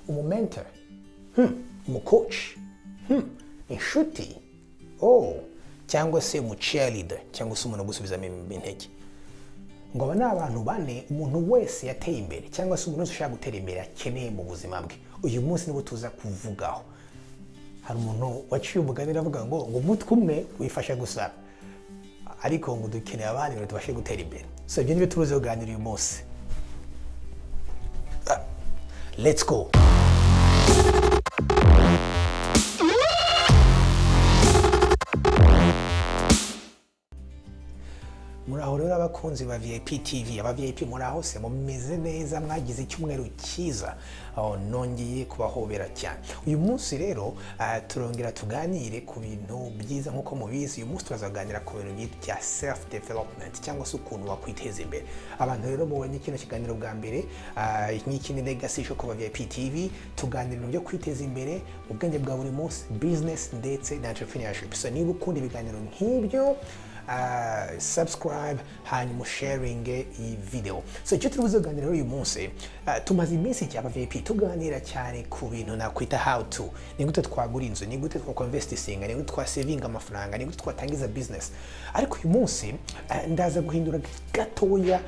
Umumentor, umucoach, inshuti, oh, cyangwa se umucheerleader, cyangwa se umuntu ugusubizamo intege. Ngo aba ni abantu bane umuntu wese yateye imbere cyangwa se umuntu wese ushaka gutera imbere akeneye mu buzima bwe. Uyu munsi nibo tuza kuvugaho. Hari umuntu waciye umugani aravuga ngo umutwe umwe wifasha gusara, ariko ngo dukeneye abandi ngo tubashe gutera imbere. So ibyo nibyo tubuze kuganira uyu munsi. Let's go. Muraho rero abakunzi ba VIP TV, aba VIP muraho se? Mumeze neza? Mwagize icyumweru cyiza? Aho nongeye kubahobera cyane. Uyu munsi rero turongera tuganire ku bintu byiza. Nk'uko mubizi, uyu munsi turazaganira ku bintu bya self development cyangwa se ukuntu wakwiteza imbere. Abantu rero mubonye kino kiganiro bwa mbere, nk'iki ni Legacy Show kuva VIP TV, tuganira ibintu byo kwiteza imbere, ubwenge bwa buri munsi, business ndetse na entrepreneurship. So niba ukunda ibiganiro nk'ibyo, subscribe hanyuma sharinge iyi video. So icyo turi buze kuganira uyu munsi, tumaze iminsi cyaba VIP tuganira cyane ku bintu nakwita how to: ni gute twagura inzu, ni gute twakwinvestinga, ni gute twasavinga amafaranga, ni gute twatangiza business. Ariko uyu munsi ndaza guhindura gatoya,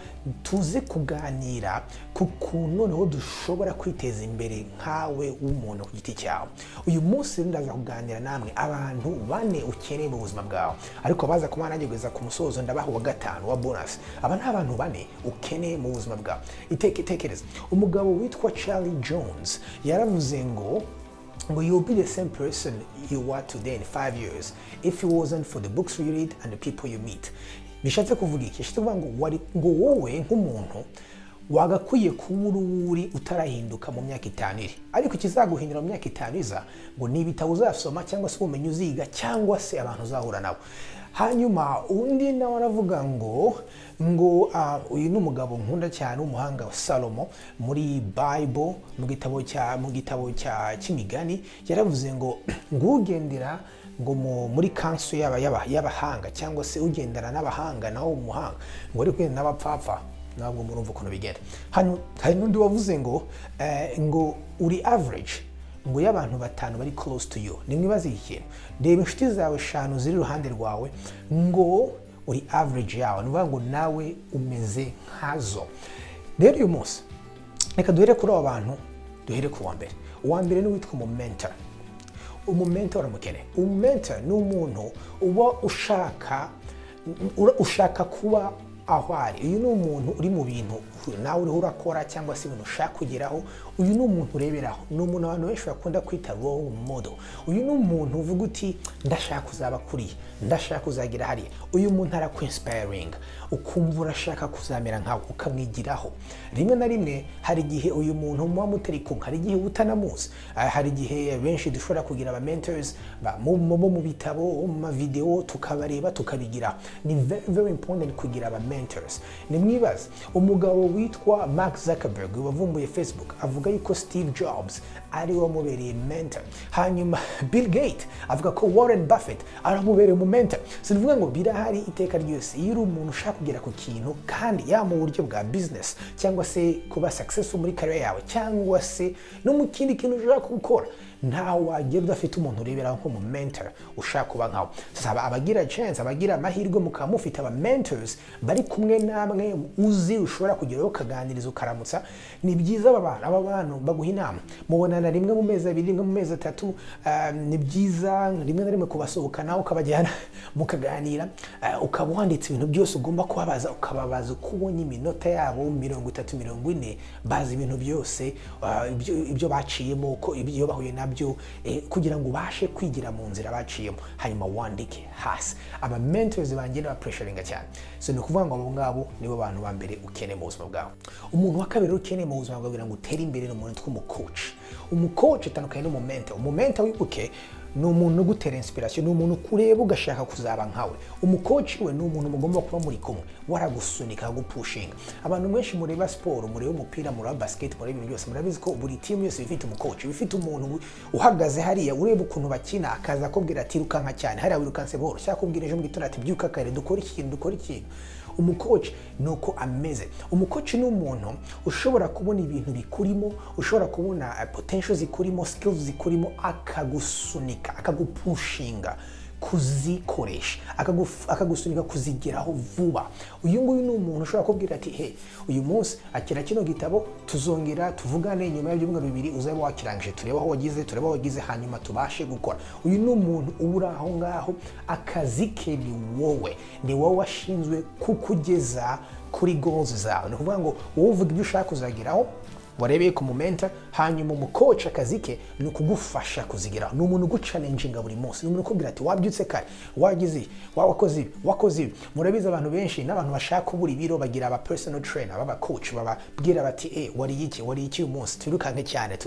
tuze kuganira ku kuntu noneho dushobora kwiteza imbere nkawe w'umuntu ku giti cyawe. Uyu munsi ndaza kuganira namwe abantu bane ukeneye mu buzima bwawe, ariko baza kuba nanjye kugeza ku musozo ndabaha uwa gatanu wa bonus. Aba ni abantu bane ukeneye mu buzima bwawe. Itekereza umugabo witwa Charlie Jones yaravuze ngo "You'll be the same person you are today in 5 years if it wasn't for the books you read and the people you meet." Bishatse kuvuga iki? Bishatse kuvuga ngo wari ngo wowe nk'umuntu wagakwiye kuba uri uwo uri utarahinduka mu myaka 5 iri, ariko ikizaguhindura mu myaka 5 iza ngo ni ibitabo uzasoma cyangwa se ubumenyi uziga cyangwa se abantu uzahura nabo. Hanyuma undi nawe aravuga ngo uyu ni umugabo nkunda cyane w'umuhanga, Salomo, muri Bible, mu gitabo cya cy'Imigani, yaravuze ngo ugendera ngo muri counsel y'abahanga cyangwa se ugendana n'abahanga nawe umuhanga, ngo ari kugenda n'abapfapfa ntabwo murumva ukuntu bigenda. Hano hari n'undi wavuze ngo uri average ngo y'abantu batanu bari close to you. Nimwibaze iki kintu: reba inshuti zawe eshanu ziri iruhande rwawe, ngo uri average yawe, ni ukuvuga ngo nawe umeze nkazo. Rero uyu munsi reka duhere kuri abo bantu, duhere ku wa mbere. Uwa mbere ni uwitwa umumentor. Umumentor uramukeneye. Umumentor ni umuntu uba ushaka kuba aho ari. Uyu ni umuntu uri mu bintu nawe uriho urakora cyangwa se ibintu ushaka kugeraho. Uyu ni umuntu ureberaho, ni umuntu abantu benshi bakunda kwita role model. Uyu ni umuntu uvuga uti: "Ndashaka kuzaba kuriya, ndashaka kuzagira hariya." Uyu muntu arakwinspiringa, ukumva urashaka kuzamera nkawe, ukamwigiraho. Rimwe na rimwe hari igihe uyu muntu muba mutari kumwe, hari igihe utanamuzi. Hari igihe benshi dushobora kugira aba mentors bo mu bitabo, mu mavideo, tukabareba tukabigiraho. Ni very very important kugira aba mentors. Nimwibaze umugabo witwa Mark Zuckerberg wavumbuye Facebook, avuga yuko Steve Jobs ari we wamubereye mentor. Hanyuma Bill Gates avuga ko Warren Buffett aramubereye umu mentor. Sinivuga ngo birahari iteka ryose. Iyo uri umuntu ushaka kugera ku kintu, kandi yaba mu buryo bwa business cyangwa se kuba successful muri career yawe cyangwa se no mu kindi kintu ushaka gukora, ntaho wagera udafite umuntu ureberaho nk'umu mentor ushaka kuba nkawe. Sasa abagira chance, abagira amahirwe mukaba mufite aba mentors bari kumwe namwe, uzi ushobora kugeraho ukaganiriza, ukaramutsa, ni byiza. Aba bantu baguha inama, mubonana rimwe mu mezi 2, rimwe mu mezi 3. Ni byiza rimwe na rimwe kubasohokana, ukabajyana mukaganira, ukaba wanditse ibintu byose ugomba kubabaza, ukababaza uko ubonye iminota yabo 30, 40, bazi ibintu byose, ibyo baciyemo, uko ibyo bahuye nabyo, kugira ngo ubashe kwigira mu nzira baciyemo, hanyuma wandike hasi. Aba mentors banjye n'abapressuringa cyane. So ni ukuvuga ngo abo ngabo nibo bantu ba mbere ukeneye mu buzima bwawe. Umuntu wa kabiri ukeneye mu buzima bwawe kugira ngo utere imbere ni umuntu witwa umucoach. Umucoach atandukanye n'umumentor. Umumentor, wibuke, ni umuntu ugutera inspiration, ni umuntu ukureba ugashaka kuzaba nkawe. Umucoach we ni umuntu mugomba kuba muri kumwe, waragusunika, agupushinga. Abantu benshi mureba siporo, mureba umupira, mureba basket, mureba ibintu byose, murabizi ko buri team yose iba ifite umucoach, iba ifite umuntu uhagaze hariya ureba ukuntu bakina, akaza akubwira ati: "Irukanka cyane hariya, wirukanse buhoro," cyangwa akubwira ejo mu gitondo ati: "Byuka kare, dukore iki kintu, dukore ikintu." Umucoach ni uko ameze. Umucoach ni umuntu ushobora kubona ibintu bikurimo, ushobora kubona potential zikurimo, skills zikurimo, akagusunika, akagupushinga kuzikoresha, akagusunika kuzigeraho vuba. Uyu nguyu ni umuntu ushobora kubwira ati: "He, uyu munsi akira kino gitabo, tuzongera tuvugane nyuma y'ibyumweru 2, uzabe wakirangije, turebe aho wagize, turebe aho wagize, hanyuma tubashe gukora." Uyu ni umuntu uba uri aho ngaho, akazi ke ni wowe, ni wowe washinzwe kukugeza kuri goals zawe. Ni ukuvuga ngo wowe uvuga ibyo ushaka kuzageraho warebeye ku mumentor, hanyuma umucoach akazi ke ni ukugufasha kuzigeraho. Ni umuntu uguchallenginga buri munsi, ni umuntu ukubwira ati: "Wabyutse kare, wagize ibi, wakoze ibi, wakoze ibi." Murabizi, abantu benshi n'abantu bashaka kubura ibiro bagira aba personal trainer baba coach bababwira bati: "Eh, wariye iki? Wariye iki uyu munsi? Twirukanke cyane,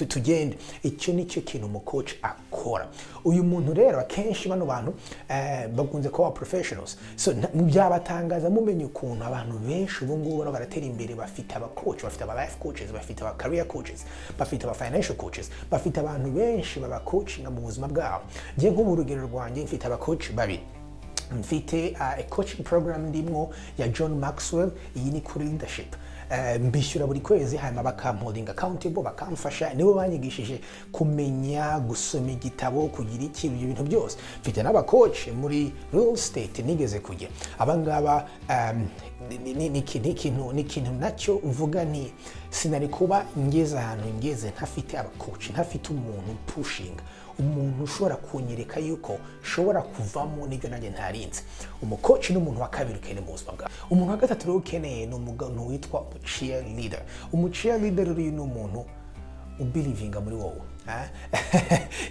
tugende." Icyo ni cyo kintu umucoach akora. Uyu muntu rero, akenshi bano bantu bakunze kuba professionals. So byabatangaza mumenye ukuntu abantu benshi ubu ngubu bano baratera imbere bafite aba coach, bafite aba life coaches, bafite aba career coaches, bafite aba financial coaches, bafite abantu benshi baba coachinga mu buzima bwabo. Njye nk'ubu urugero rwanjye, mfite aba coach babiri. Mfite a coaching program ndimwo ya John Maxwell, iyi ni kuri leadership. Mbishyura buri kwezi, hanyuma bakamholding accountable, bakamfasha. Nibo banyigishije kumenya gusoma igitabo, kugira iki, ibyo bintu byose. Mfite n'abacoach muri real estate nigeze kujya. Abangaba ni ikintu nacyo mvuga ni sinari kuba ngeze ahantu ngeze ntafite abacoach, ntafite umuntu pushinga, umuntu ushobora kunyereka yuko nshobora kuvamo n'ibyo nanjye ntarinze. Umucoach ni umuntu wa kabiri ukeneye mu buzima bwawe. Umuntu wa gatatu rero ukeneye ni umuntu witwa umucheerleader. Umucheerleader rero, uyu ni umuntu ubelievinga muri wowe.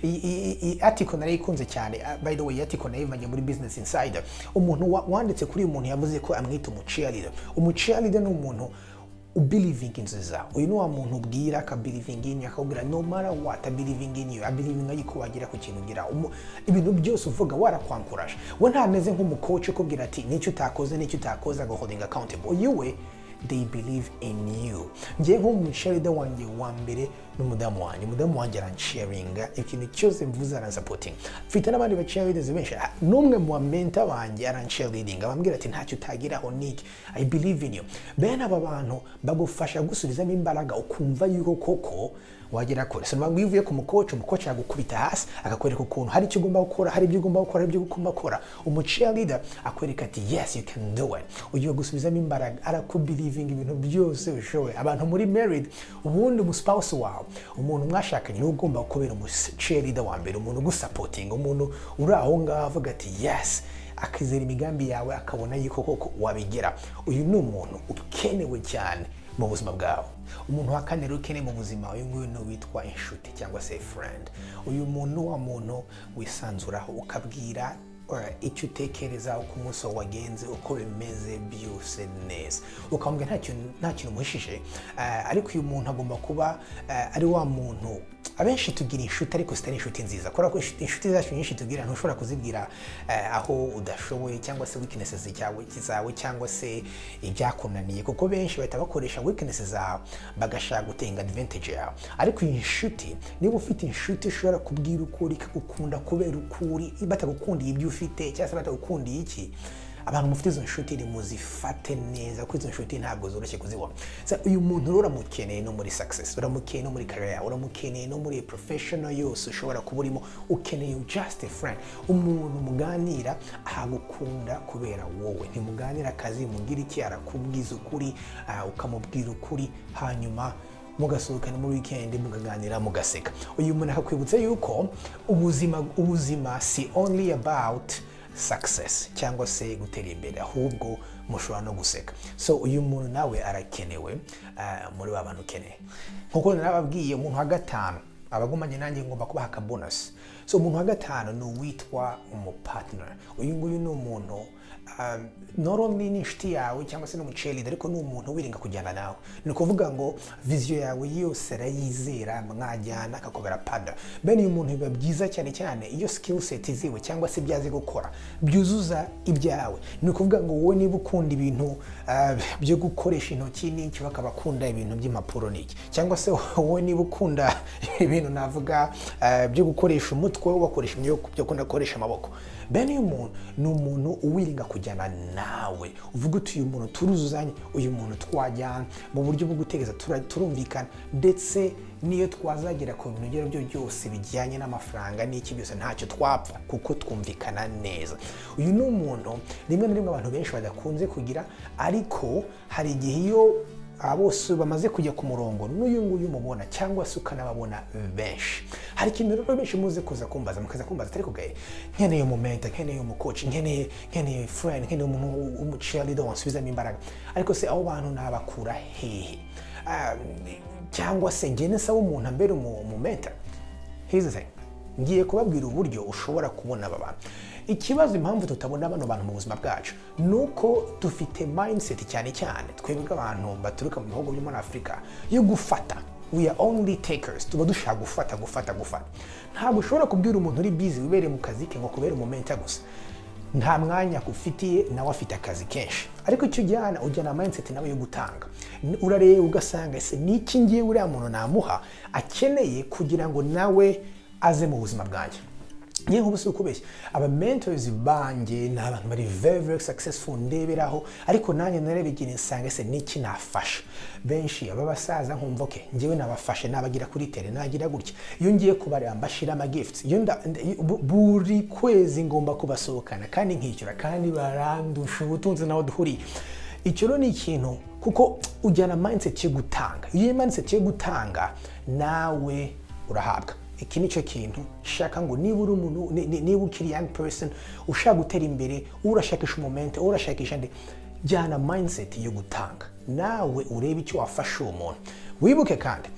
Iyi article narayikunze cyane. By the way, iyi article nayivanye muri Business Insider. Umuntu wanditse kuri uyu muntu yavuze ko amwita umucheerleader. Umucheerleader ni umuntu ubelievinga inzozi zawe. Uyu ni wa muntu ubwira akabelievinga in you, akakubwira no matter what, abelievinga in you, abelievinga yuko wagera ku kintu ugera. Ibintu byose uvuga warakwankuraje. We ntameze nk'umucoach ukubwira ati nicyo utakoze, nicyo utakoze, agaholding accountable. Uyu we, they believe in you. Njye nk'umucheerleader wanjye wa mbere n'umudamu wanjye. Umudamu wanjye arancheeringa, ikintu cyose mvuze aransupportinga. Mfite n'abandi ba cheerleaders benshi. N'umwe mu bamentor banjye arancheerleadinga, bambwira ati: "Ntacyo utageraho, Nick, I believe in you." Bene aba bantu bagufasha gusubizamo imbaraga, ukumva yuko koko wagera kure. So iyo uvuye ku mucoach, umucoach yagukubita hasi akakwereka ukuntu hari icyo ugomba gukora, hari ibyo ugomba gukora, hari ibyo ugomba gukora. Umucheerleader akwereka ati: "Yes, you can do it." Ugiye gusubizamo imbaraga, arakubelievinga ibintu byose ushoboye. Abantu muri married, ubundi umuspouse wawe, umuntu mwashakanye, niwe ugomba kubera umucheerleader wa mbere, umuntu ugusupportinga, umuntu uri aho ngaho avuga ati yes, akizera imigambi yawe, akabona yuko koko wabigera. Uyu ni umuntu ukenewe cyane mu buzima bwawe. Umuntu wa kane rero ukeneye mu buzima, uyu nguyu ni uwitwa inshuti cyangwa se friend. Uyu muntu, wa muntu wisanzuraho, ukabwira icyo utekereza, uko umunsi wawe wagenze, uko bimeze byose neza, ukamubwira nta kintu umuhishije. Ariko uyu muntu agomba kuba ari wa muntu, abenshi tugira inshuti ariko zitari inshuti nziza, kubera ko inshuti zacu nyinshi tugira ntushobora kuzibwira aho udashoboye cyangwa se weaknesses zawe cyangwa se ibyakunaniye, kuko benshi bahita bakoresha weaknesses zawe bagashaka gutenga advantage yawe. Ariko iyi nshuti, niba ufite inshuti ushobora kubwira ukuri, ikagukunda kubera ukuri, batagukundiye ibyo ufite cyangwa se batagukundiye iki, abantu mufite izo nshuti nimuzifate neza, kuko izo nshuti ntabwo zoroshye kuzibona. So, uyu muntu rero uramukeneye no muri success, uramukeneye no muri career yawe, uramukeneye no muri professional yose ushobora kuba urimo. Ukeneye just a friend, umuntu muganira ahagukunda kubera wowe. Ntimuganira akazi, mugira iki, arakubwiza ukuri, ukamubwira ukuri, hanyuma mugasohokana muri weekend, mukaganira, mugaseka. Uyu muntu akakwibutsa yuko ubuzima si only about success cyangwa se gutera imbere, ahubwo mushobora no guseka. So uyu muntu nawe arakenewe muri ba bantu ukeneye. Nkuko narababwiye, umuntu wa gatanu, abagumanye nanjye ngomba kubaha akabonus. So umuntu wa gatanu ni uwitwa umupartner. Uyu nguyu ni umuntu not only ni inshuti yawe cyangwa se n'umucheerleader, ariko ni umuntu wiringa kujyana nawe. Ni ukuvuga ngo vision yawe yose arayizera, mwajyana, akakubera partner. Bene uyu muntu biba byiza cyane cyane iyo skill set ziwe cyangwa se ibyo azi gukora byuzuza ibyawe. Ni ukuvuga ngo wowe niba ukunda ibintu byo gukoresha intoki n'iki, bakaba akunda ibintu by'impapuro n'iki, cyangwa se wowe niba ukunda ibintu navuga byo gukoresha umutwe, wowe wakoresha ibyo ukunda gukoresha amaboko. Bene uyu muntu ni umuntu uwiringa. willing kujyana nawe, uvuga uti: "Uyu muntu turuzuzanye, uyu muntu twajyana mu buryo bwo gutekereza, turumvikana, ndetse n'iyo twazagera ku bintu ibyo ari byo byose bijyanye n'amafaranga n'iki byose, ntacyo twapfa kuko twumvikana neza." Uyu ni umuntu rimwe na rimwe abantu benshi badakunze kugira, ariko hari igihe iyo aba bose bamaze kujya ku murongo, n'uyu nguyu umubona cyangwa se ukanababona benshi. Hari ikintu rero benshi muze kuza kumbaza, mukaza kumbaza atari kugaye: "Nkeneye umumentor, nkeneye umucoach, nkeneye friend, nkeneye umuntu w'umucheerleader wansubizamo imbaraga. Ariko se abo bantu nabakura hehe? Cyangwa se ngende nsaba umuntu ambere umumentor?" Here's the thing: ngiye kubabwira uburyo ushobora kubona aba bantu. Ikibazo, impamvu tutabona bano bantu mu buzima bwacu, ni uko dufite mindset, cyane cyane twebwe abantu baturuka mu bihugu byo muri Afurika, yo gufata. We are only takers. Tuba dushaka gufata, gufata, gufata. Ntabwo ushobora kubwira umuntu uri busy, wibereye mu kazi ke, ngo kubera umumentor gusa. Nta mwanya akufitiye, nawe afite akazi kenshi. Ariko icyo ujyana mindset nawe yo gutanga. Urareba ugasanga: ese niki ngiye uriya muntu namuha akeneye kugira ngo nawe aze mu buzima bwanjye? Ngiye nk'ubu, si ukubeshya, aba mentors banjye ni abantu bari very very successful ndeberaho, ariko nanjye narebye nsanga: ese niki nafasha benshi aba basaza? Nkumva: okay, njyewe nabafashe, nabagira kuri tele, nagira gutya. Iyo ngiye kubareba mbashira ama gifts. Iyo buri kwezi ngomba kubasohokana kandi nkishyura, kandi barandusha ubutunzi naho duhuriye. Icyo rero ni ikintu, kuko ujyana mindset yo gutanga. Iyo mindset yo gutanga, nawe urahabwa. Iki nicyo kintu shaka ngo niba uri umuntu, niba ukiri young person ushaka gutera imbere, urashakisha umumentor, urashakisha nde, jyana mindset yo gutanga, nawe urebe icyo wafasha uwo muntu. Wibuke kandi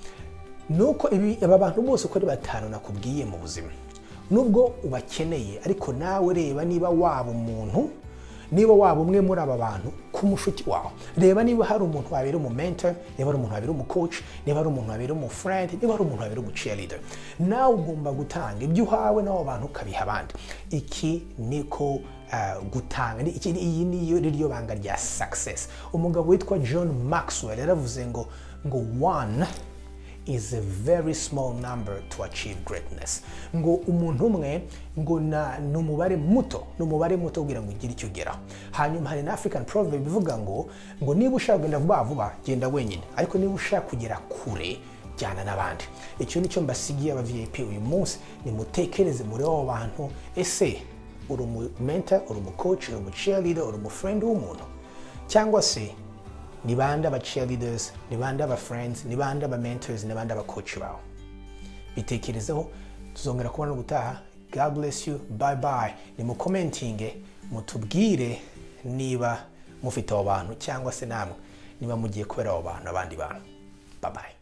nuko aba bantu bose uko ari batanu nakubwiye mu buzima, nubwo ubakeneye, ariko nawe reba niba waba umuntu, niba waba umwe muri aba bantu ku mushuti wawe. Reba niba hari umuntu wabera umumentor, niba hari umuntu wabera umucoach, niba hari umuntu wabera umufriend, niba hari umuntu wabera umucheerleader. Nawe ugomba gutanga ibyo uhawe n'abo bantu, ukabiha abandi. Iki niko gutanga, iyi niyo riryo banga rya success. Umugabo witwa John Maxwell yaravuze ngo "One is a very small number to achieve greatness." Ngo umuntu umwe ngo na ni umubare muto, ni umubare muto kugira ngo ugire icyo ugeraho. Hanyuma hari na African proverb ivuga ngo niba ushaka kugenda vuba vuba, genda wenyine, ariko niba ushaka kugera kure, jyana n'abandi. Icyo nicyo mbasigiye aba VIP uyu munsi. Nimutekereze muri abo bantu: ese uri umumentor, uri umucoach, uri umucheerleader, uri umufriend w'umuntu? Cyangwa se ni bande aba cheerleaders, ni bande aba friends, ni bande aba mentors, ni bande aba coach bawe? Bitekerezeho. Tuzongera kubona ubutaha. God bless you, bye bye. Nimucommentinge mutubwire niba mufite abo bantu, cyangwa se namwe niba mugiye kubera abo bantu abandi bantu. Bye bye.